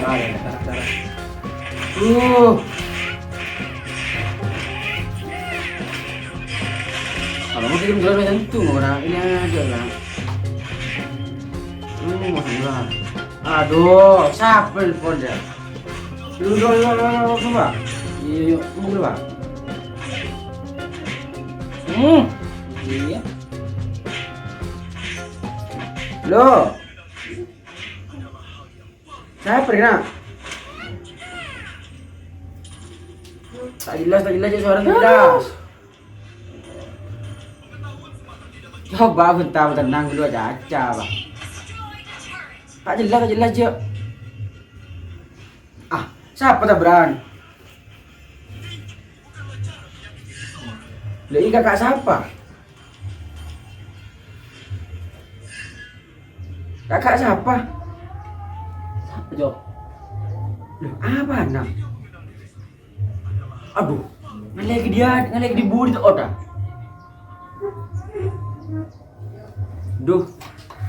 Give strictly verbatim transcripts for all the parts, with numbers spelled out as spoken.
Ayo, cara, cara. Uh. Kalau mau kirim dulu, tentu mau orang ini aja lah. Ini mau sebelah. Aduh, siapa nelpon dia? Yuk, yuk, yuk, yuk, yuk, Pak. Iya, yuk, tunggu dulu, Pak. Hmm. Iya. Loh. Siapa, Rina? Tak jelas, tak jelas, suara tak jelas. Coba bentar, tenang dulu aja, aja, Pak. Tak jelas, tak jelas, Cok. Ah, siapa tabrakan? Lah, ini kakak siapa? Kakak siapa? Siapa, Cok? Loh, apa, Nak? Aduh, ngalè'è ka dia, ngalè'è ka dia budi tuh, otak. Duh,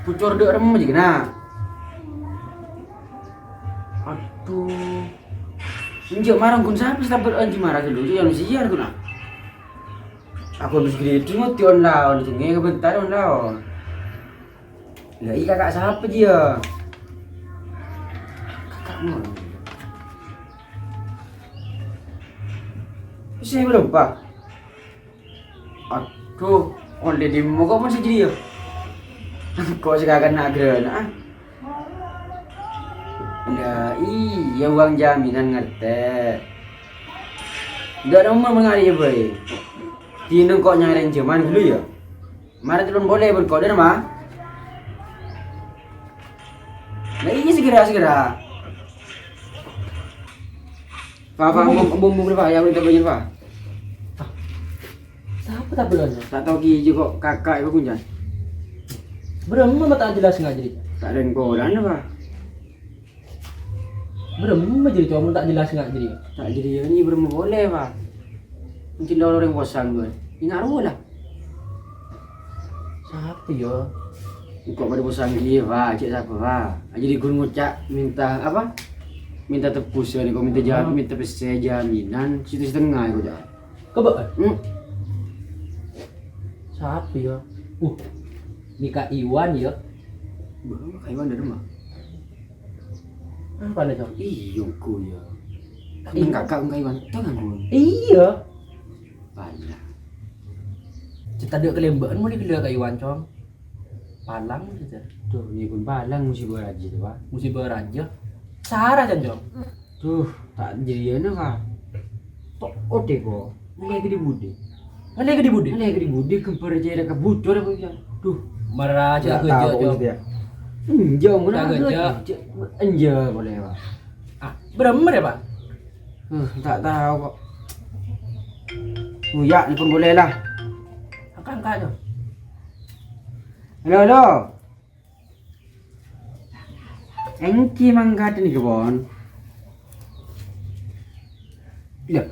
pucor dek rem aja kena. Aduh. Enjak marah gun siapa sih tabel anjing marah dulu, itu yang siar guna. Aku habis gede itu mati on lawan, itu nggak bentar on lawan. Lah, iya, kakak siapa dia? Kakakmu. Saya berempat. Aduh, onde di muka pun sejadi ya. Kok sekarang nak gerana, ah? Ya, iya, uang jaminan ngerti. Ndak ada umur mengari ya, boy. Dino kok nyari zaman dulu ya. Mara telpon boleh, pon kok, Derma? Nah, iya, segera, segera. Pak, Pak, mau, mau, mau berapa? Ya, udah, Pak. Siapa tak belanja? Tak tahu ki, kok kakak itu kunjang. Berapa tak jelas nggak jadi? Tak ada yang koran, Pak. Beremma jadi, coma tak jelas nggak jadi. Tak jadi ya, ini beremma boleh, Pak. Mungkin lo orang bosan, gue. Ini ngaruh lah. Siapa ya? Kok pada bosan dia, Pak? Cek siapa, Pak? Jadi gue ngucap minta apa? Minta tebus ya, nih, kok minta jam, minta pese jaminan, situ setengah ya, gue cak. Coba, eh? Hmm. Siapa ya? Uh, ini Kak Iwan ya. Belum, Kak Iwan dari mana? Apa nih, Cong? Iya, ku ya. Iya. Kakak Kak Iwan, tau nggak, Gun? Iya. Palang. Cita dek kelembaan mau dikeliling Kak Iwan, Cong. Palang gitu. Tuh, ini pun palang musibah aja tuh, Pak. Musibah aja. Sarah, Cong. Duh, tak jiyâna, Pak. Tok ode, kok. Ngalè'è ka dhi-budhi. Ngalè'è ka dhi-budhi? Ngalè'è ka dhi-budhi, ghâmpara cèrè' ka bocor apa, ya? Duh, mara aja tak tahu, Cok. Enjâ', mara aja. Enjâ', boleh, Pak. Ah, beremmer ya, Pak? Eh, tak tahu, kok. Buya, nelpon boleh lah. Angkat, angkat, Cok. Halo, halo. Èngghi mangkat nèka, pon. Lho,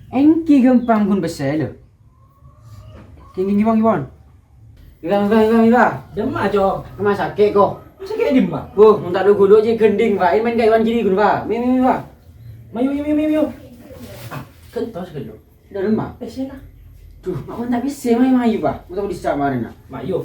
èngghi ghâmpang ghun pèssè, lho. Èngghi, èngghi, pon, èngghi, pon. Iwa, Iwa, Iwa, Iwa. Dimma, Cong? Rumah sakit, kok. Rumah sakit dimma? Wuh, mon ta' lu ghuluk jhi gendhing, Pak. Èn mèn Kak Iwan jârèya ghun, Pak. Mèyo, mèyo, Pak. Mayu, mayu, mayu, mayu. Ah, gentos ghâllu. Dâ' remma? Pèssèna. Duh, ma' mon ta' pèssè, mayu, mayu, Pak. Mon ta' bisa marèna. Mayu.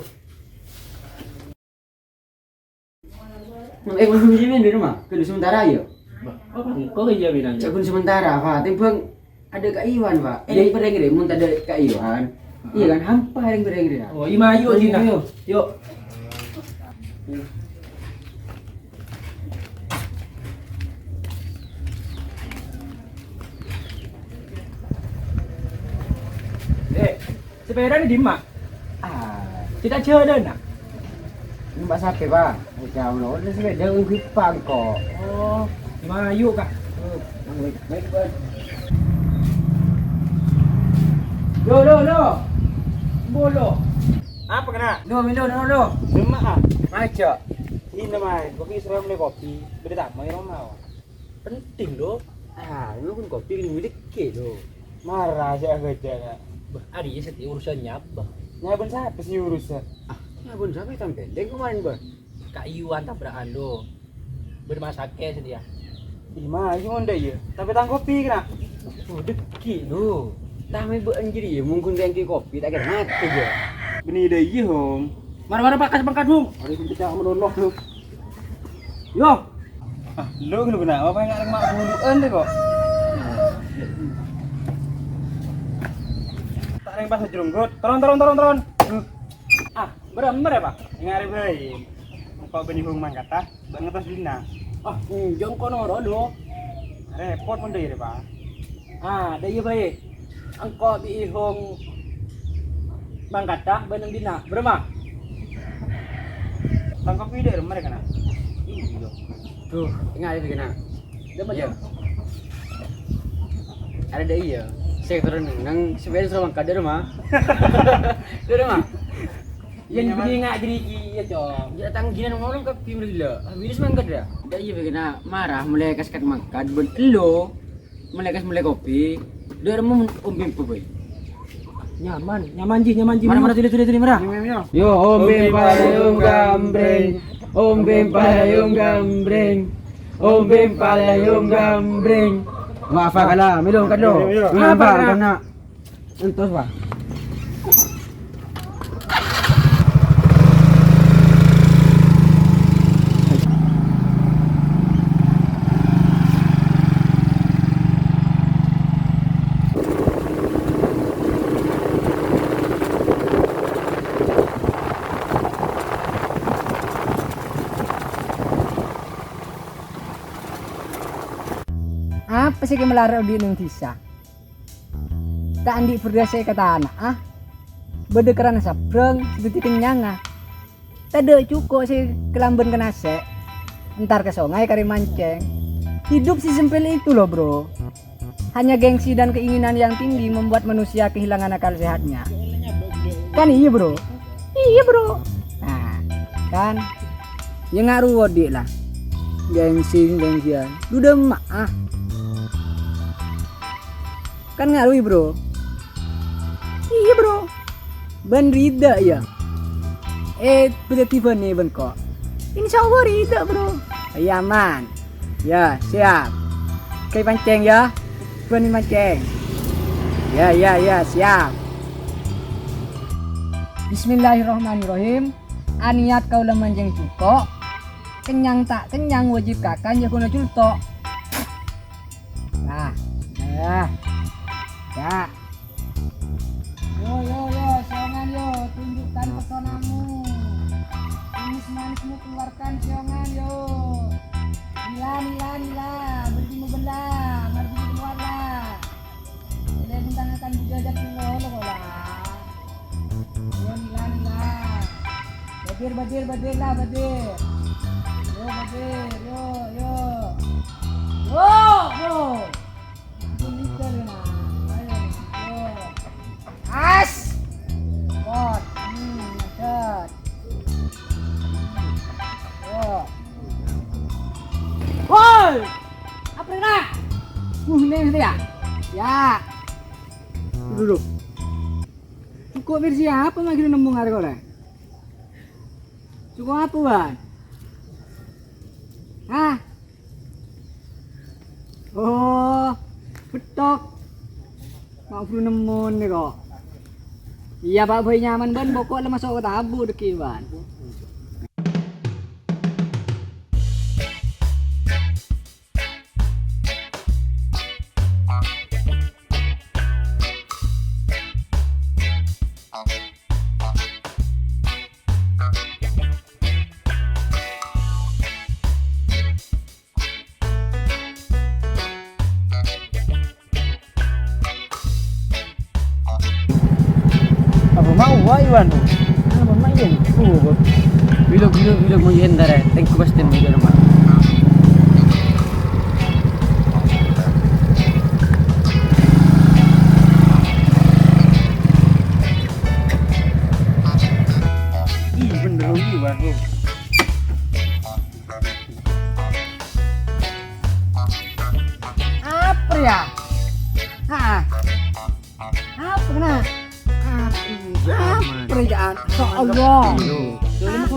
Nang, eh, maksudnya ini di rumah? Kudu sementara, ya? Bah, apa? Kok kerja bilang? Cak kudu sementara, Pak. Tembang ada Kak Iwan, Pak. Eh, yang berengre, mun ada Kak Iwan. Iya kan, hampa yang berengre, ya? Oh, iya, ayo, Cina. Ayo. Yuk. Eh, sepedana dimma? Ah. Cè' ta' jhâlâna? Numpak sapè, Pak. Eh, jhâu, lho. Ada sepeda, ngghi pangko. Oh, mayu, Kak. Oh, baik, baik, Pak. Lo, lo, lo. Bolo. Apa kena? Lo, lo, lo, lo. Dimma, ah? Maja. Ini, Mai. Kopi, serem le kopi. Beda tak, Mai, Roma. Penting, lo. Ah, ini pun kopi ini milik ke, lo. Marah sih aku aja, Kak. Bah, adi ya setiap urusan nyapa? Nyabun siapa sih urusan? Ah, nyabun siapa yang tampil? Dia kemarin, Bah. Kak Iwan tabrakan, lo. Bermasalah sih dia. Ih, mayu mon dâ' iyâ. Tapè tang kopi kèna. Oh, dhâggi', Lo. Tapè bâ'na jârèya mon ghun ta' èngghi kopi, ta' kèra matè, yâ. Bânnè dâ' iyâ, Hong. Mara-mara pakas pangkat, Hong. Arè sè pecah menono, Lo. Yo. Ah, lo, lo, kèna. Apa nga' rèng ma' bulu'an, rè, kok? Ta' rèng pas jrunggut. Toron, toron, toron, toron. Ah, bârâmma, yâ, Pak? Enga' arè bhâi. Engko' bânnè Hong mangkata, bâ'na ngantos dinna'. Ah, enjâ' engko' noro', Lo. Repot mon dâ' iyâ, Pak. Ah, dâ' iyâ bhâi. Engko' bi' Hong mangkata, bâ'na neng dinna'. Bârâmma? Tang kopi dâ' remma, rè, kèna? Iyâ. Duh, enga' arè kèna. Dâ' remma, Iyâ. Jâ? Arè dâ' iyâ. Sè toron neng, sè bâdâ soro mangkat dâ' remma. Dâ' remma? Yân bânnè nga' jârèya, Cong. Jâ' tang jinan ngolong ka bimrila. Ah, wirus mangkat, yâ? Dâ' iyâ, bâgiyânna mara molaè kas-, kat mangkat, bân elo molaè kas-, molaè kopi. Dâ' remma ombèn bhâi. Nyaman, nyaman, Ji, nyaman, Ji. Mara, mara, tuli, tuli, tuli, mara. Yo, yo, yo. Yo, ombèn palayung gambrèng. Ombèn palayung gambrèng. Ombèn palayung gambrèng. Maaf, Kak, lah, mèlo, Kak, lo. Yo, yo, yo. Maaf, Kak, kèna. Entos, Pak. Apa sè kè malarat odi' neng dhisa? Ta' andi' bherrâs sè ka tana'a, bâdâ kerrana sabrâng sè dhâddhi kennyanga. Tadâ' jhuko' sè kalambân ka nasè', entar ka songay karè mancèng. Hidup sesimpel itu loh, Bro. Hanya gengsi dan keinginan yang tinggi membuat manusia kehilangan akal sehatnya. Kan iyâ, Bro? Iyâ, Bro. Nah, kan? Yâ nga' rowa odi' lah. Gengsi, gengsian. Dhu dâ' emma'a. Kan nga' rowa, Bro? Iyâ, Bro. Bân ridâ, yâ? Eh, bâdâ tibâna bân ko'. Insya Allah ridâ, Bro. Iyâ, aman. Yâ, siap. Kaè mancèng, yâ. Bânnè mancèng. Yâ, yâ, yâ, siap. Bismillahirrahmanirrahim. Anèyat kaulâ mancèng jhuko'. Kennyang ta' kennyang wajib kakan jâgâna julto'. Nah, nah. Yâ. Yo, yo, yo, sèyongan, yo, tunjukkan pesonamu. Manis-manismu keluarkan, sèyongan, yo. Nila, nila, nila, berhenti membelah, mari kita keluar lah. Saya bentangkan bujajak dulu, lo, lah. Yo, nila, nila. Badir, badir, badir lah, badir. Yo, badir, yo, yo. Yo, yo. As! Kot. Hmm, ngadâ'. Yo. Woi! Apa, Nak? Uh, ini, ini, ya? Ya. Duduk. Jhuko' bârâmma apa, magrib nemmo ngarep oleh? Jhuko' apa, Wan? Hah? Oh, bâttok. Ma' buru nemmo nèko. Iyâ, Pak, bhâi nyaman bân, pokok la maso' ka tabu' dhâggi', bân. Apa mau, Wak Iwan? Apa mau, Iwan? Tuh, Bang. Bilog, bilog, bilog, mau Iwan, ntar ya. Tengku pasti mau Iwan, Bang. Ih, bener, Iwan, tuh. Apa ya? Hah? Apa kèna? Apa ya? Ya Allah. Apa?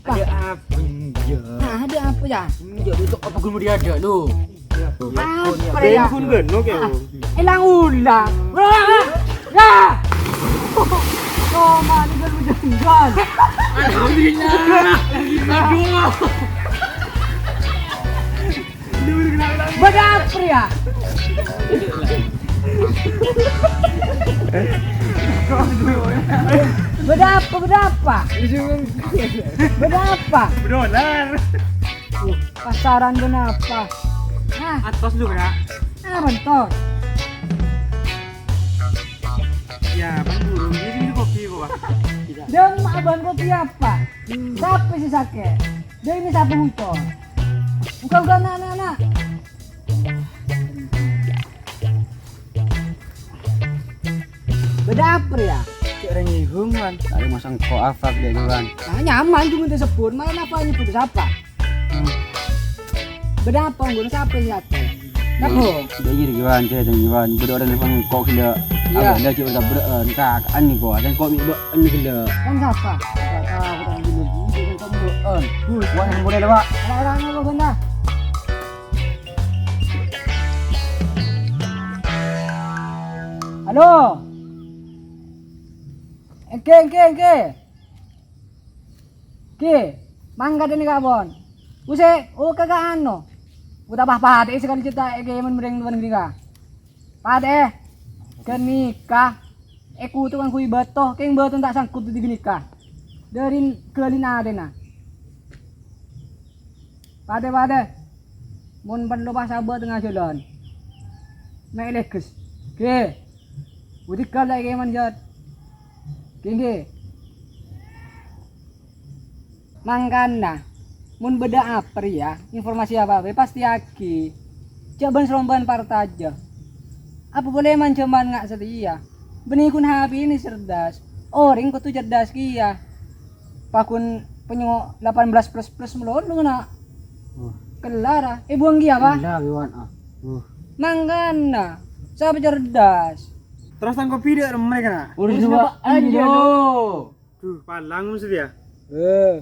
Ada apa ya? Nah, ada apa ya? Ya, itu apa gue mau diajak lu? Apa ya? Gun gun, oke. Elang ulang. Wah, wah, wah. Ya. Coma ini kan udah enggak. Alhamdulillah. Aduh. Bâḍâ apa ya? Bâḍâ apa, bâḍâ apa? Bâḍâ apa? Bedolar. Uh, pasaran kenapa? Hah? Atos lu, Bra. Apa entos? Ya, bang burung. Ini, ini kopi kok, Pak. Dem, abang kopi apa? Siapa sih sakit? Dia ini siapa hujan? Bukan, bukan, anak, anak, anak. Bâḍâ apa ya? Cek reng ihung, Wan. Ayo masang ko afak deh, Wan. Ah, nyaman cuma disebut, malah apa nyebut siapa? Bâḍâ apa, nggon siapa ya? Nabo. Sudah jadi, Wan, saya tanya, Wan. Bâḍâ orèng nelfon ko gila. Iya. Apa, dia cuma berdoa, entah, kan nih, kok. Ada kok, ini gila. Kan siapa? Enggak tahu, kan gila. Ini kan kamu doa. Wan, yang boleh lewat. Orang-orangnya kok, Bunda? Halo. Èngghi, èngghi, èngghi. Èngghi, mangkat ini, Kak Bon. Use, oh, kagak anu. Udah pas pate sekali cerita, èngghi, men mereng tuan gini, Kak. Pate, ganeka. Èkoto ngangghuy bâto, kèng bâto ta' sanggup dhâddhi ghânèka. Dhâri ghâlina atèna. Padâ-padâ. Mon parlo pas abâ' tengnga jhâlân. Mè' lèghès. Ghi. Budi ghâlâ' kèman, Jot. Ghi, ghi. Mangkana, mon bâḍâ apa rèya, informasi apa bhâi, pastèyaghi. Jhâ' bân-srombân partajâ. Apa polè man-jhâman nga' satèya. Bânnè ghun H P nè cerdas. Orèng kodhu cerdas kèya. Paghun penyo lapan belas plus plus malolo na. Wah. Kellar, ah. Eh, buang kèya, apa? Kellar, Iwan, ah. Wah. Mangkana, sapa cerdas? Terros tang kopi dâ' remma kèna. Urus dua, ayo. Duh, palang mesti ya. Eh.